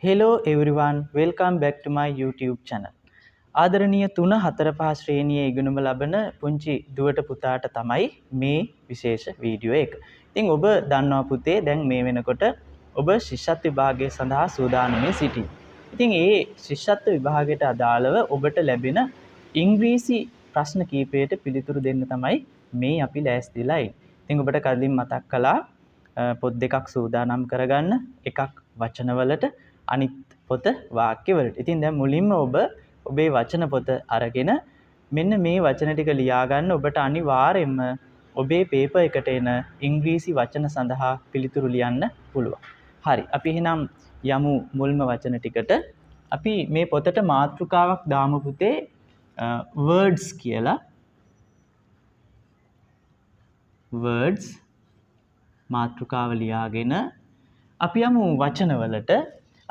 Hello everyone, welcome back to my YouTube channel. ආදරණීය 3 4 5 ශ්‍රේණියේ ඉගෙනුම ලබන පුංචි දුවට පුතාට තමයි මේ විශේෂ වීඩියෝ එක. ඉතින් ඔබ දන්නවා පුතේ, දැන් මේ වෙනකොට ඔබ ශිෂ්‍යත්ව විභාගය සඳහා සූදානම්ව සිටී. ඉතින් ඒ ශිෂ්‍යත්ව විභාගයට අදාළව ඔබට ලැබෙන ඉංග්‍රීසි ප්‍රශ්න කීපයට පිළිතුරු දෙන්න තමයි මේ අපි ලෑස්තිලා ඉන්නේ. ඉතින් ඔබට කලින් මතක් කළා පොත් දෙකක් සූදානම් කරගන්න, එකක් වචනවලට, අනිත් පොත වාක්‍යවලට. ඉතින් දැන් මුලින්ම ඔබ ඔබේ වචන පොත අරගෙන මෙන්න මේ වචන ටික ලියා ගන්න. ඔබට අනිවාර්යයෙන්ම ඔබේ පේපර් එකට එන ඉංග්‍රීසි වචන සඳහා පිළිතුරු ලියන්න පුළුවන්. හරි, අපි එහෙනම් යමු මුල්ම වචන ටිකට. අපි මේ පොතට මාතෘකාවක් දාමු පුතේ, words කියලා. words මාතෘකාව ලියාගෙන අපි යමු වචනවලට.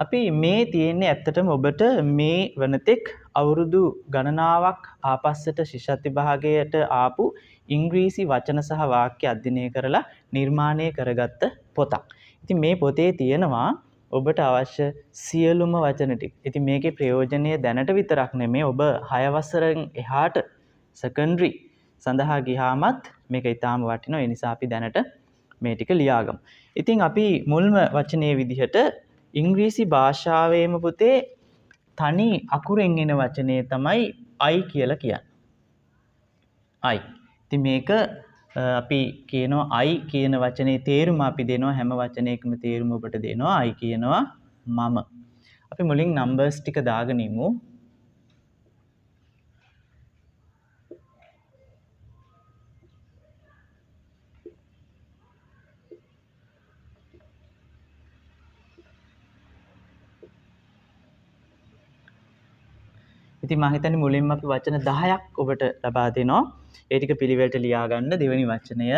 අපි මේ තියෙන්නේ ඇත්තටම ඔබට මේ වනතෙක් අවුරුදු ගණනාවක් ආපස්සට ශිෂ්‍යත්ව විභාගයට ආපු ඉංග්‍රීසි වචන සහ වාක්‍ය අධ්‍යයනය කරලා නිර්මාණය කරගත්ත පොතක්. ඉතින් මේ පොතේ තියෙනවා ඔබට අවශ්‍ය සියලුම වචන ටික. ඉතින් මේකේ ප්‍රයෝජනය දැනට විතරක් නෙමෙයි, ඔබ 6 වසරෙන් එහාට සෙකන්ඩරි සඳහා ගියාමත් මේක ඉතාම වටිනවා. ඒ නිසා අපි දැනට මේ ටික ලියාගමු. ඉතින් අපි මුල්ම වචනේ විදිහට ඉංග්‍රීසි භාෂාවේම පුතේ තනි අකුරෙන් එන වචනේ තමයි I කියලා කියන්නේ. I. ඉතින් මේක අපි කියනවා I කියන වචනේ තේරුම අපි දෙනවා, හැම වචනයකම තේරුම ඔබට දෙනවා. I කියනවා මම. අපි මුලින් නම්බර්ස් ටික දාගෙන ඉමු. ඉතින් මං හිතන්නේ මුලින්ම අපි වචන 10ක් ඔබට ලබා දෙනවා. ඒ ටික පිළිවෙලට ලියා ගන්න. දෙවෙනි වචනය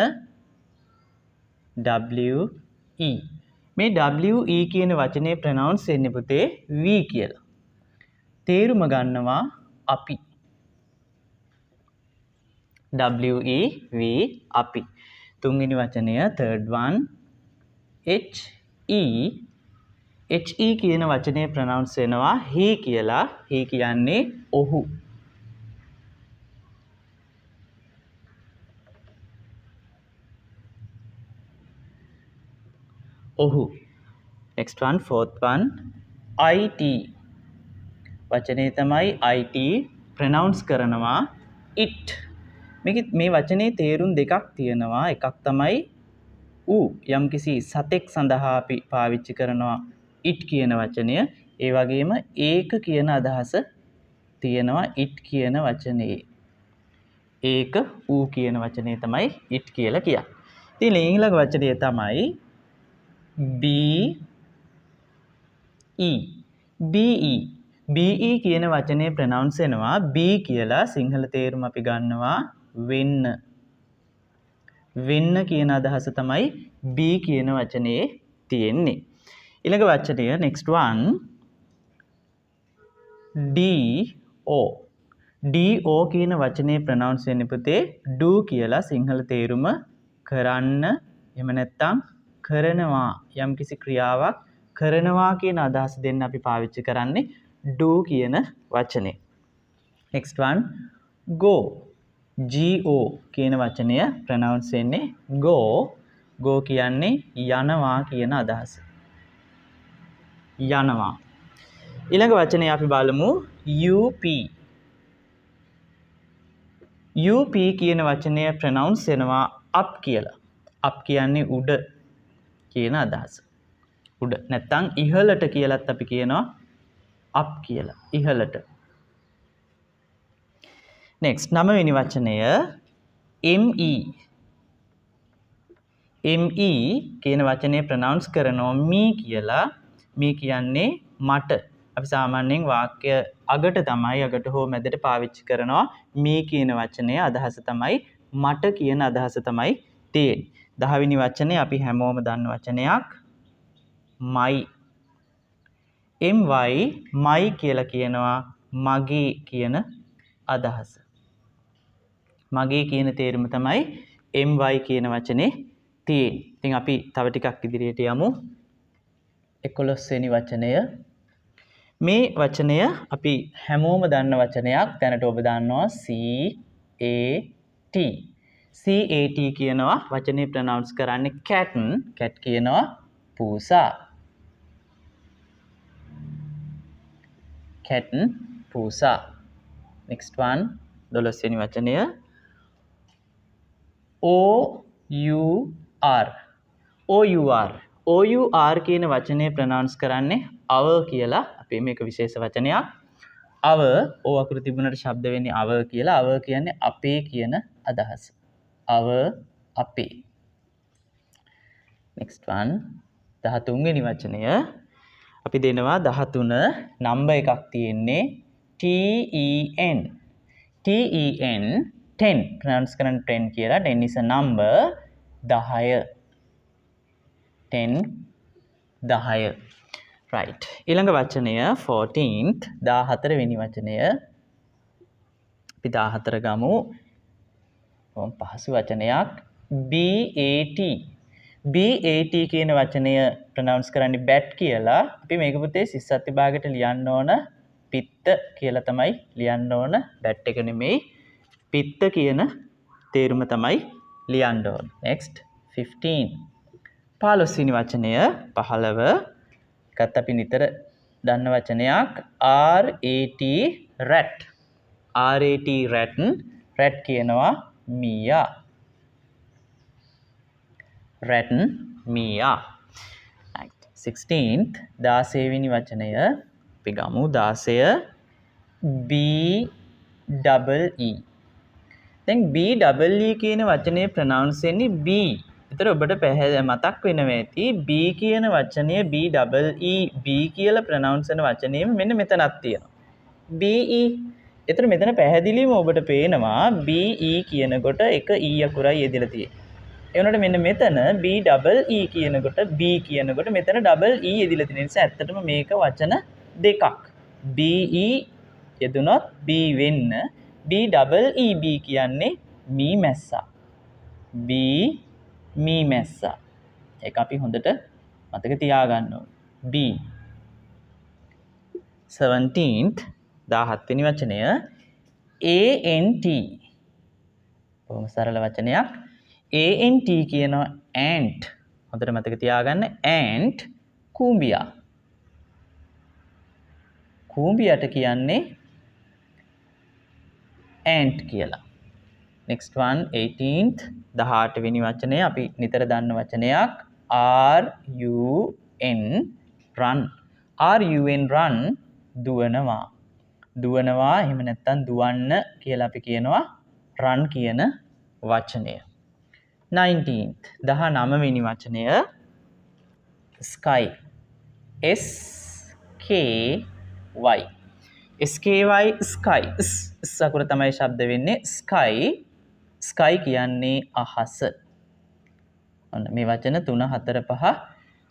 W E. මේ W E කියන වචනේ ප්‍රොනවුන්ස් වෙන්නේ පුතේ V කියලා. තේරුම ගන්නවා අපි. W E V අපි. තුන්වෙනි වචනය third one H E. H E කියන වචනේ ප්‍රොනවුන්ස් වෙනවා he කියලා. he කියන්නේ ඔහු. ඔහු. Next one, fourth one, I T. වචනේ තමයි I T pronounce කරනවා it. මේ වචනේ තේරුම් දෙකක් තියෙනවා. එකක් තමයි ඌ, යම්කිසි සතෙක් සඳහා අපි පාවිච්චි කරනවා it කියන වචනය. ඒ වගේම ඒක කියන අදහස තියෙනවා it කියන වචනේ. ඒක ඌ කියන වචනේ තමයි it කියලා කියන්නේ. ඉතින් ඊළඟ වචනය තමයි B E. B E. B E කියන වචනේ ප්‍රොනවුන්ස් වෙනවා B කියලා. සිංහල තේරුම අපි ගන්නවා වෙන්න. වෙන්න කියන අදහස තමයි B කියන වචනේ තියෙන්නේ. ඊළඟ වචනය next one D O. D O කියන වචනේ ප්‍රොනවුන්ස් වෙන්නේ පුතේ do කියලා. සිංහල තේරුම කරන්න, එහෙම නැත්නම් කරනවා, යම්කිසි ක්‍රියාවක් කරනවා කියන අදහස දෙන්න අපි පාවිච්චි කරන්නේ do කියන වචනේ. Next one go. G O කියන වචනය ප්‍රොනවුන්ස් වෙන්නේ go. go කියන්නේ යනවා කියන අදහස. යනවා. ඊළඟ වචනය අපි බලමු U P. U P කියන වචනය ප්‍රොනවුන්ස් වෙනවා up කියලා. up කියන්නේ උඩ කියන අදහස. උඩ නැත්තම් ඉහළට කියලත් අපි කියනවා up කියලා. ඉහළට. Next නවවෙනි වචනය M E. M E කියන වචනය ප්‍රොනවුන්ස් කරනවා me කියලා. මේ කියන්නේ මට. අපි සාමාන්‍යයෙන් වාක්‍ය අගට තමයි, අගට හෝ මැදට පාවිච්චි කරනවා මේ කියන වචනය. අදහස තමයි මට කියන අදහස තමයි තියෙන්නේ. දහවෙනි වචනය අපි හැමෝම දන්න වචනයක් my. M Y my කියලා කියනවා මගේ කියන අදහස. මගේ කියන තේරුම තමයි M Y කියන වචනේ තියෙන්නේ. ඉතින් අපි තව ටිකක් ඉදිරියට යමු. 11 වෙනි වචනය මේ වචනය අපි හැමෝම දන්න වචනයක්. දැනට ඔබ දන්නවා C A T. C A T කියනවා වචනේ ප්‍රොනවුන්ස් කරන්නේ cat. cat කියනවා පූසා. cat පූසා. Next one 12 වෙනි වචනය O U R. O U R. O U R කියන වචනේ ප්‍රොනවුන්ස් කරන්නේ අව කියලා. අපි මේක විශේෂ වචනයක්. අව O අකුරු තිබුණට ශබ්ද වෙන්නේ අව කියලා. අව කියන්නේ අපේ කියන අදහස. අව අපේ. Next one 13 වෙනි වචනය අපි දෙනවා 13 නම්බර් එකක් තියෙන්නේ T E N. T E N 10 pronounce කරන්නේ 10 කියලා. 10 is a number. 10 10 10. Right. ඊළඟ වචනය 14th 14 වෙනි වචනය අපි 14 ගමු. බොහොම පහසු වචනයක්. B A T. B A T කියන වචනය ප්‍රොනවුන්ස් කරන්නේ bat කියලා. අපි මේක පුතේ සිස්සත් විභාගයට ලියන්න ඕන පිත්ත කියලා තමයි ලියන්න ඕන. bat එක නෙමෙයි පිත්ත කියන තේරුම තමයි ලියන්න ඕන. Next 15 15 වෙනි වචනය 15 එකත් අපි නිතර දන්න වචනයක්. R A T rat. R A T rat. rat කියනවා මීයා. rat මීයා. Right. 16th 16 වෙනි වචනය අපි ගමු 16 B double E. දැන් B double E කියන වචනේ ප්‍රොනවුන්ස් වෙන්නේ B. ඒතර ඔබට මතක් වෙනවා ඇති B කියන වචනය B double E B කියලා ප්‍රොනවුන්ස් වෙන වචනේම මෙන්න මෙතනක් තියෙනවා. B E. ඒතර මෙතන පැහැදිලිවම ඔබට පේනවා B E කියනකොට එක E අකුරයි යෙදিলা තියෙන්නේ. ඒ වුණාට මෙන්න මෙතන B double E කියනකොට B කියනකොට මෙතන double E යෙදিলা තියෙන නිසා ඇත්තටම මේක වචන දෙකක්. B E යෙදුනොත් B වෙන්න B double E B කියන්නේ මී මැස්සා. B මී මැස්සා. ඒක අපි හොඳට මතක තියාගන්න ඕනේ. B 17th 17 වෙනි වචනය A N T. බොහොම සරල වචනයක්. A N T කියනවා ant. හොඳට මතක තියාගන්න ant කූඹියා. කූඹියට කියන්නේ ant කියලා. Next one 18th 18 වෙනි වචනය අපි නිතර දන්න වචනයක්. R U N run. R U N run දුවනවා. දුවනවා එහෙම නැත්නම් දුවන්න කියලා අපි කියනවා run කියන වචනය. 19th 19 වෙනි වචනය sky. S K Y. S K Y sky. S S අකුර තමයි ශබ්ද වෙන්නේ. Sky. Sky කියන්නේ අහස. ඔන්න මේ වචන 3 4 5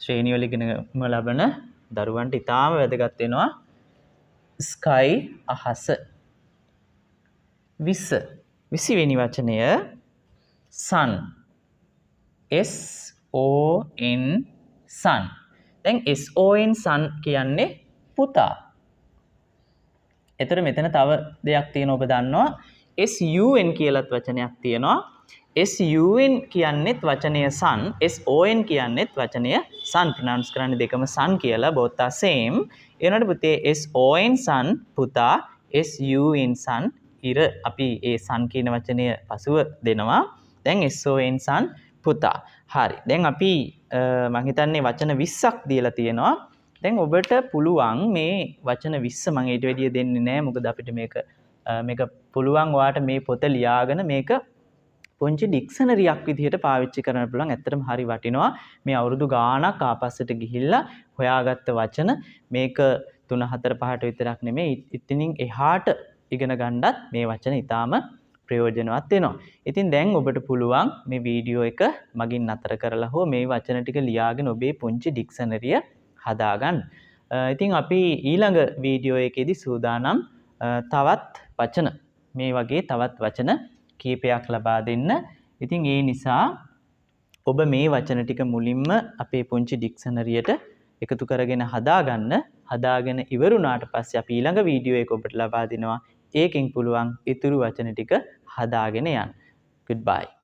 ශ්‍රේණිය වල ඉගෙනම ලබන දරුවන්ට ඉතාම වැදගත් වෙනවා. Sky අහස. 20 20 වෙනි වචනය sun. S O N sun. දැන් S O N sun කියන්නේ පුතා. එතකොට මෙතන තව දෙයක් තියෙනවා ඔබ දන්නවා. S U N කියලත් වචනයක් තියෙනවා. S U N කියන්නේත් වචනය sun, S O N කියන්නේත් වචනය sun. Pronounce කරන්නේ දෙකම sun කියලා. Both are same. ඒ වුණාට පුතේ S O N sun පුතා, S U N sun ඉර. අපි ඒ sun කියන වචනය පසුව දෙනවා. දැන් S O N sun පුතා. හරි. දැන් අපි මං හිතන්නේ වචන 20ක් දීලා තියෙනවා. දැන් ඔබට පුළුවන් මේ වචන 20 මං ඊට වැඩිය දෙන්නේ නෑ. මොකද අපිට මේක පුළුවන් ඔයාට මේ පොත ලියාගෙන මේක පුංචි ඩික්ෂනරියක් විදිහට පාවිච්චි කරන්න පුළුවන්. ඇත්තටම හරි වටිනවා. මේ අවුරුදු ගාණක් ආපස්සට ගිහිල්ලා හොයාගත්ත වචන මේක 3 4 5ට විතරක් නෙමෙයි, ඉතින් එහාට ඉගෙන ගන්නත් මේ වචන ඉතාම ප්‍රයෝජනවත් වෙනවා. ඉතින් දැන් ඔබට පුළුවන් මේ වීඩියෝ එක මගින් නතර කරලා හෝ මේ වචන ටික ලියාගෙන ඔබේ පුංචි ඩික්ෂනරිය හදාගන්න. ඉතින් අපි ඊළඟ වීඩියෝ එකේදී සූදානම් තවත් වචන මේ වගේ තවත් වචන කීපයක් ලබා දෙන්න. ඉතින් ඒ නිසා ඔබ මේ වචන ටික මුලින්ම අපේ පුංචි ඩික්ෂනරියට එකතු කරගෙන හදාගන්න. හදාගෙන ඉවර වුණාට පස්සේ අපි ඊළඟ වීඩියෝ එක ඔබට ලබා දෙනවා. ඒකෙන් පුළුවන් ඉතුරු වචන ටික හදාගෙන යන්න. Goodbye.